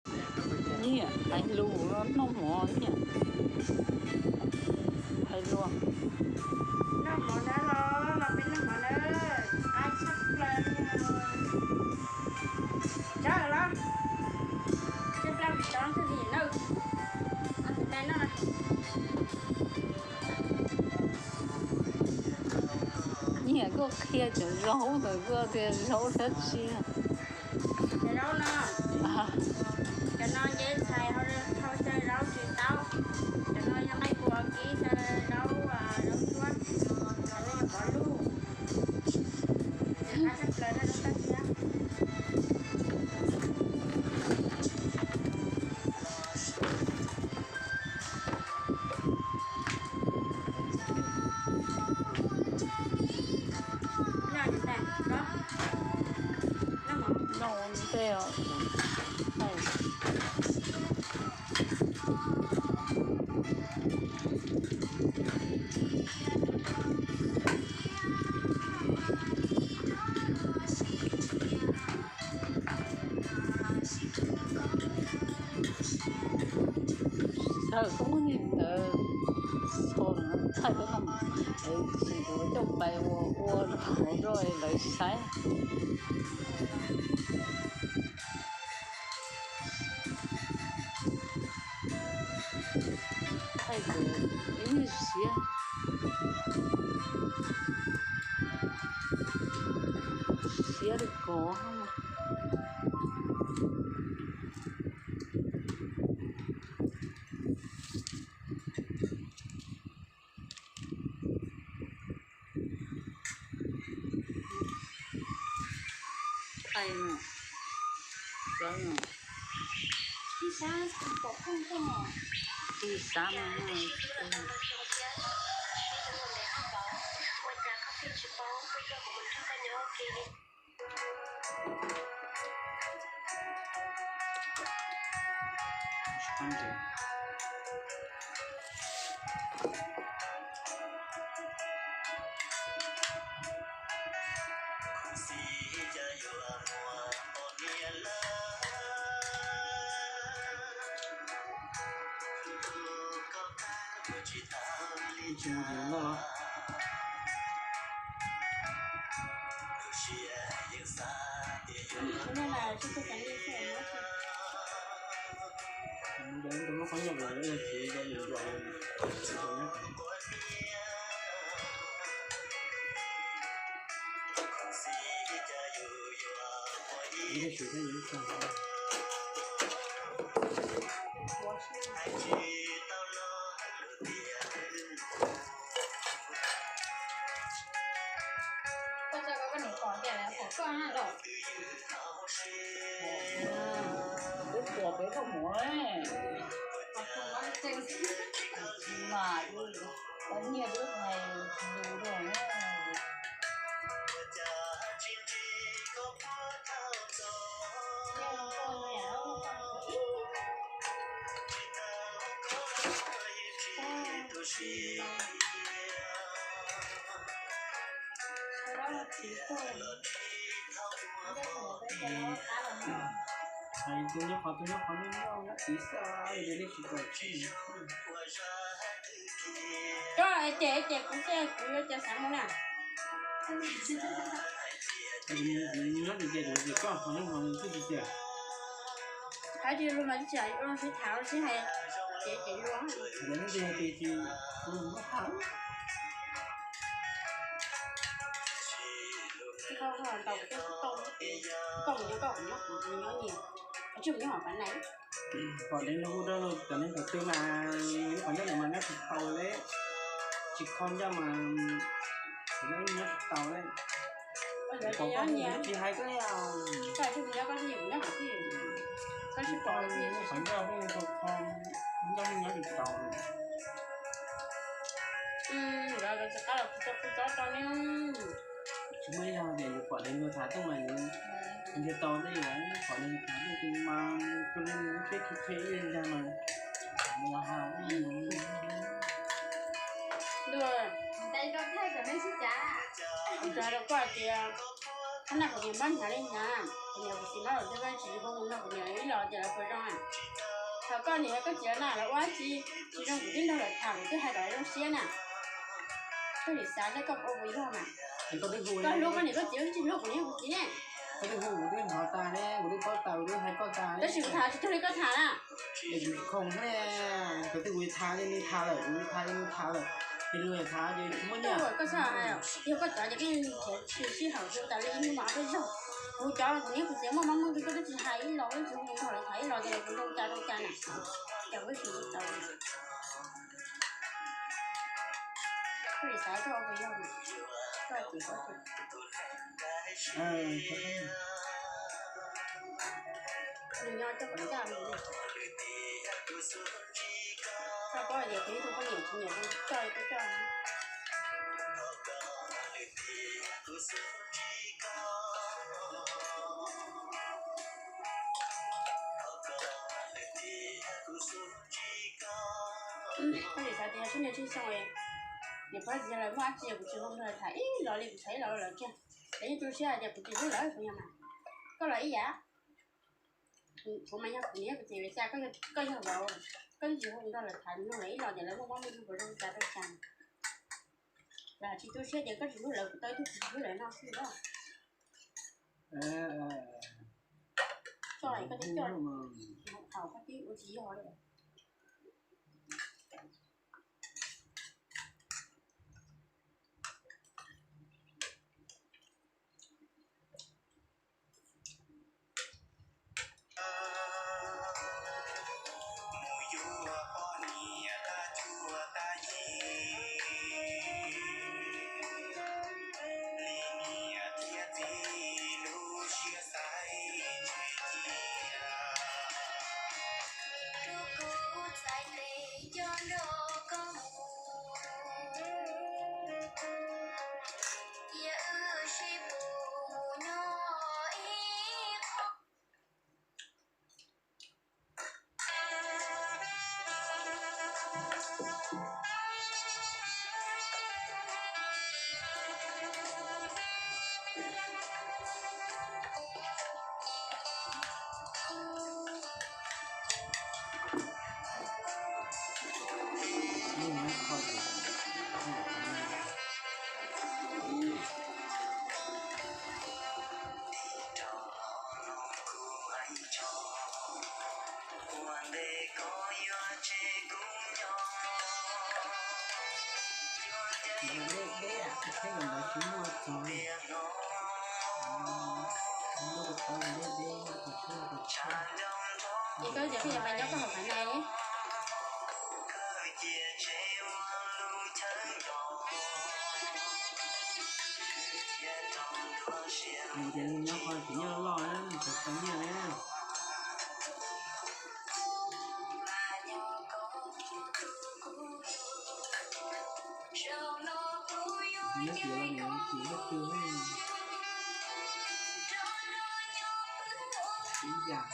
Nyiam hais lus noj mov, nyiam hais lus. Noj mov na los los peb noj mov na, qab tshaj plaws li. Tsawg los, tsawg plaub tsis tau tug dim na. Nyiam koj qhia cov zaub ntawd, koj tias zaub dab tsi? Cov zaub no, cov no ces ntxhais hau xyaw zaub tsis taub, cov no yog nqaij kua kib xyaw zaub, zaub tsuab, cov no yog pov lug, qab tshaj plaws na zaub tag siab. Noj ntej os. Thaum koj muaj neeg ntawd txhom thaij rau no, txiv kuv coj pais ua ua rau lawv saib. Thaij ib nyuag siab, siab li kos. Koj txog koj niam pom tias lawv pom koj na los. Wb pom peb koj muam mas wb, koj niag wb hais lus rau na. Hais tus nyob qhov tus nyob qhov nyob nyob tiv xwb, nej tsis tau tsis. Koj ces ces kuv xwb, kuv yuav cas xav mus na. Nyob tis tias kuv ces koj qhov nyob qhov twb tis tias. Qhov twg luag mas twb tsis hais, sib tham sib hais, ces ces luag. Yog nej tis tias ces kuv mus muab tham. Koj nyob koj, kuv nyob kuv, nyob nyias, tsis mus nyob hauv qab na. Pom deev hu rau cov neeg thaum twg mas nyob qhov nyob ntawd mas nyob tsis tau li, tsis kho ncauj mas nyob tsis tau li. Pom koj tsis hais koj li os. Koj tsis nyob koj tsis nyob hauv tij, koj tsis pom li. Qhov ncauj pheej kho kho, ncauj nyob tsis tau. Lawv tsis qab los kuv tso kuv tso rau ne. Tsis muaj ib zaug tias yus pom deev hu tham tooj mas yus ntiag tau li, pom deev hu tham tooj mas koj li peb khi khi ib zaug mas mus ha. Ntuj, kuv hais rau koj tias Nag kuv niam mob hnyav li hnyav, kuv niam kuv txiv mob los thiab, koj tsis hu mus nrog kuv niam ib los ces lawv puas zoo na? Thaum koj niam koj txiv los na, lawv ua dab tsi tsis zoo kuv twb nrog lawv tham, kuv twb hais kom lawv zoo siab na. Koj nim xav seb koj ua puas yog mas. Koj hlub koj niam koj txiv, koj tsis hlub kuv niam kuv txiv ne. Koj twb hu kuv twb hnov tas ne, kuv twb paub tas, kuv twb hais koj tas. Tab sis kuv tham tsis cuag li koj tham na. Es kuv khoom ne, kuv twb kuv tham li nws tham lawm, kuv tham li nws tham lawm, ces nws tham ces tsis muaj nyiaj. Koj xav hais, yog koj cov ces koj nrhiav sij hawm hu tas li ib hnub mas koj zog. Kuv cov kuv niam kuv txiv muaj mob muaj nkeeg koj twb tsis hais ib los, koj tsis hu mus nrog lawv tham ib los ces lawv puas zoo cas rau cas na. Cas koj tsis tau. Koj nim xav koj ua puas yog, koj txiv koj txiv. Nws nyob coj kom ncaj li. Koj paub tias kuv ib tug poj niam tsis nyiam kuv coj li kuv coj. Koj nim xav tias yog tshaj niag tshaj xyoo, niam pog txiv yawg lawv muaj dab tsi kuv tsis hu nrog lawv tham ib los li, kuv tham ib los lawm kiag. Lawv yeej tu siab hais tias kuv tsis hlub lawv puas yog mas. Koj los ib yam. Kuv mas yog kuv niam kuv txiv, cas koj yog vauv, koj tsis hu nrog lawv tham, nrog lawv ib los ces lawv muaj mob muaj nkeeg puas zoo cas rau cas. Lawv tsis tu siab ces koj tsis hlub lawv, kuv tau ib tug tsis hlub lawv no xwb os. Koj, koj twb coj, thaum koj twb ua tsis yog li. Dej deb, teb los ntawd tsis muaj txog li. Lub ko taw deb deb, tus tshuab tus tshuab. Ces koj tias koj yuav pais nyob koj hauv qhov nai li. Nws tias nws nyob qhov tsev nyob loj na, nws tseem tau nyiaj na. Nws tias los nws tias leej twg ne. Ib yam.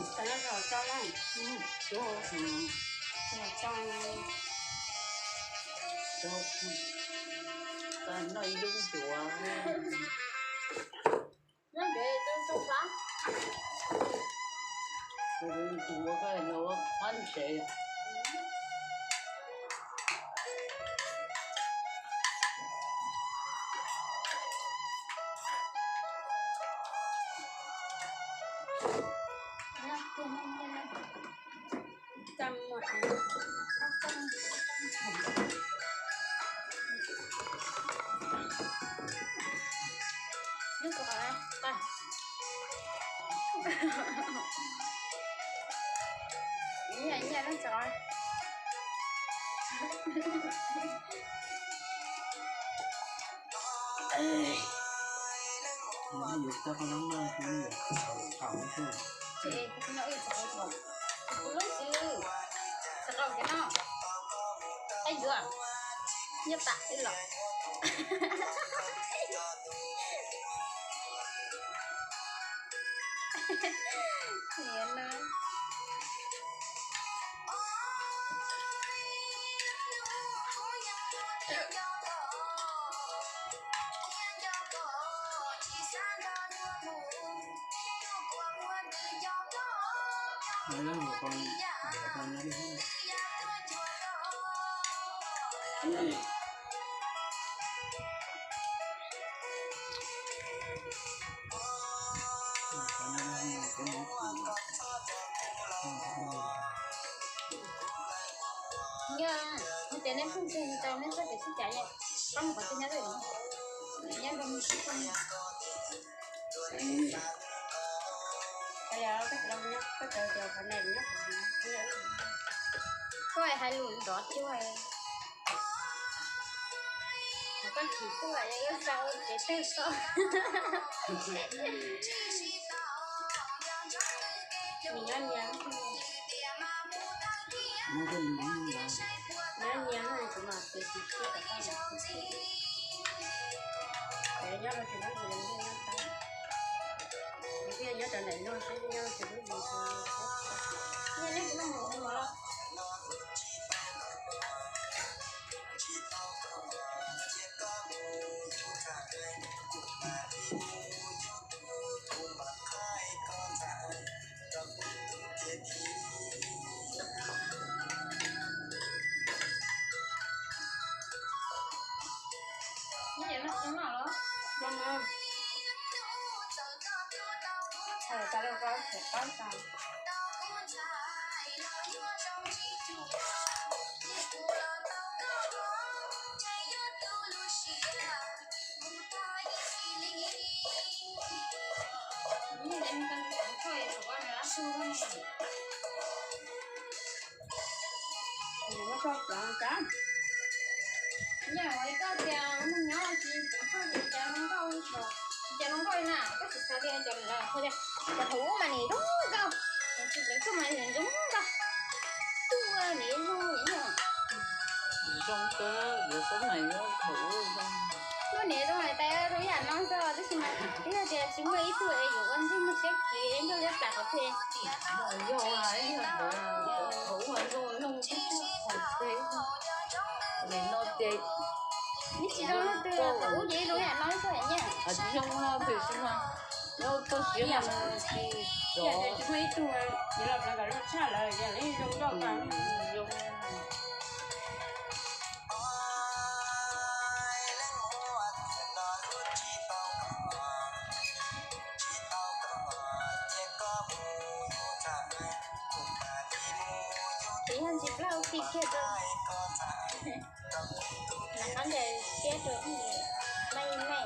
Cov no los coj na, cov no coj, coj noj ib lub ncuav. Noj ncuav tau tau qab. Ncuav koj ua qab ntsev. Ces kuv no wb txog qau, kuv lub xwb, txog qau ces no, qab yuav, nyiaj pam wb los. Niam no. Yog, yog tias nej phooj ywg tau nej txoj kev sib cav, pab mus qhov twg nyob twg, nyob rau mus sib phooj ywg. Koj cov, koj cov nyob, koj cov, cov qhov ne nyob qhov no. Koj hais lus nrov cuag, koj chim tuaj yog yuav sau ces tawg koj. Nws nyob nyias, nyob nyias no kuv mam tias tsis txhob, nyob rau tsis lub zis, nyob rau nraim no, nyob rau tsis lub zis, nyob lub no mus ua los. Nyob no los, los no. Txhais tas los koj txhais paub tas. Nws muab tso plav cas. Yog ua koj tias mus nyob tsis txhob tsis cas zoo nkauj li, tsis cas zoo nkauj li na, koj tsis xav tias cov, cov thaum ub mas nim zoo nkauj, tsis txawm tuaj mas nim zoo nkauj, tuaj nim zoo nim yog. Zoo xwb, yuav sab mais nyob thaum ub zoo. Lub niam zoo hais tias zoo yam no xwb tab sis mas twb yog tias tsis muaj ib tug es yuav ua ntej muaj siab khiav nrog liab plam qhov phem. Yog, yog, thaum ub zoo zoo tib tug qhov phem li no ces ib tsis zoo leej twg thaum ub ces zoo yam no xwb nyiaj. Tsis zoo no tiam sis mas nyob txoj siab mas tsis zoo. Tsis muaj ib tug ces los plam kom zoo tshaj lawm ces zoo nkauj zoo. Ces yog ntsis plaub hau kiag rau, nram qab ntawd siab rau me me.